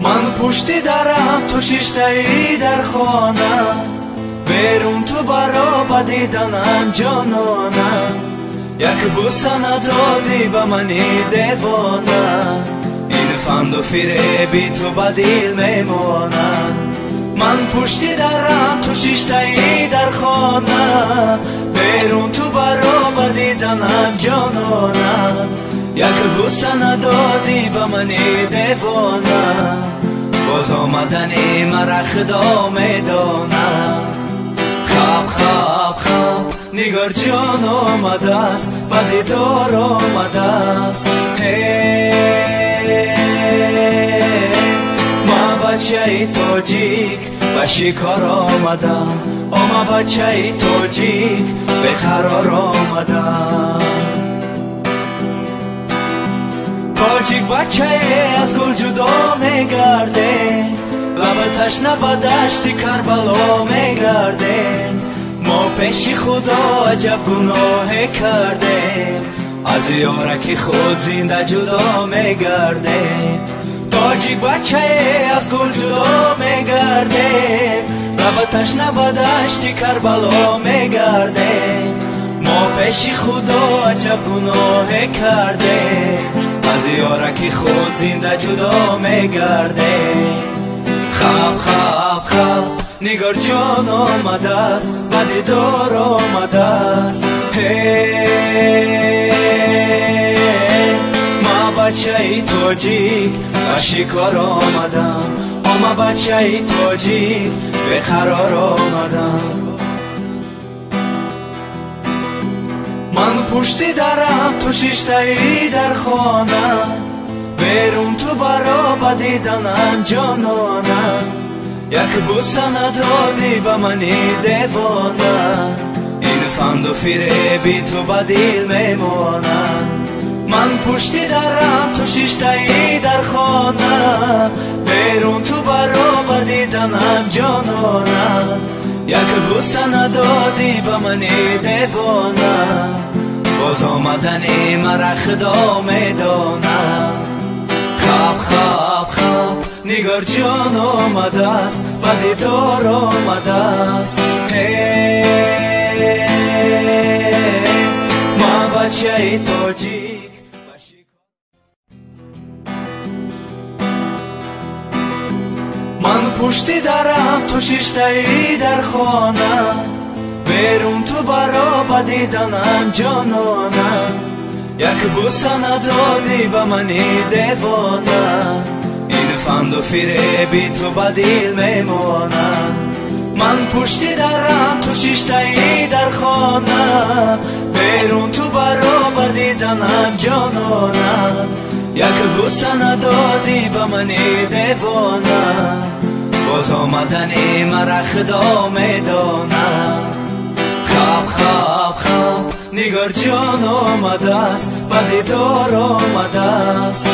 Ман пушти дарам, ту шиштаӣ дар хона, берун ту баро ба диданам ҷонона. Як бӯса надодӣ ба мани девона, ин фанду фиреби ту ба дил мемонад. Ман пушти дарам, ту шиштаӣ дар хона, берун ту баро ба диданам ҷонона. Як бӯса надодӣ ба мани девона, боз омадани мара Худо медонад. Хаб хаб хаб нигор ҷон омадааст, ба дидор омадааст. Ма бачаи тоҷик ба шикор омадам, ома бачаи тоҷик беқарор омадам. Тоҷик бачае аз гул ҷудо мегардем, лаба ташна ба дашти Карбало мегардем. Мо пеши Худо аҷаб гуноҳе кардем, аз ёраки худ зинда ҷудо мегардем. Тоҷик бачае аз гул ҷудо мегардем, лаба ташна ба дашти Карбало мегардем. Мо пеши Худо аҷаб гуноҳе кардем, аз ёраки худ зинда ҷудо мегардем. Хаб хаб хаб нигор ҷон омадааст, ба дидор омадааст. Ма бачаи тоҷик ба шикор омадам, ома бачаи тоҷик беқарор омадам. Ман пушти дарам, ту шиштаӣ дар хона, берун ту баро ба диданам ҷонона. Як бӯса надодӣ ба мани девона, ин фанду фиреби ту ба дил мемонад. Ман пушти дарам, ту шиштаӣ дар хона, берун ту баро ба диданам ҷонона. Як бӯса надодӣ ба мани девона, боз омадани мара Худо медонад. Хаб хаб хаб нигор ҷон омадааст, ба дидор омадааст. Ма бачаи тоҷик. Ман пушти дарам, ту шиштаӣ дар хона, берун ту баро ба диданам ҷонона. Як бӯса надодӣ ба мани девона, ин фанду фиреби ту ба дил мемонад. Ман пушти дарам, ту шиштаӣ дар хона, берун ту баро ба диданам ҷонона. Як бӯса надодӣ ба мани девона, боз омадани мара Худо медонад. Хаб хаб хаб нигор ҷон омадааст, ба дидор омадааст.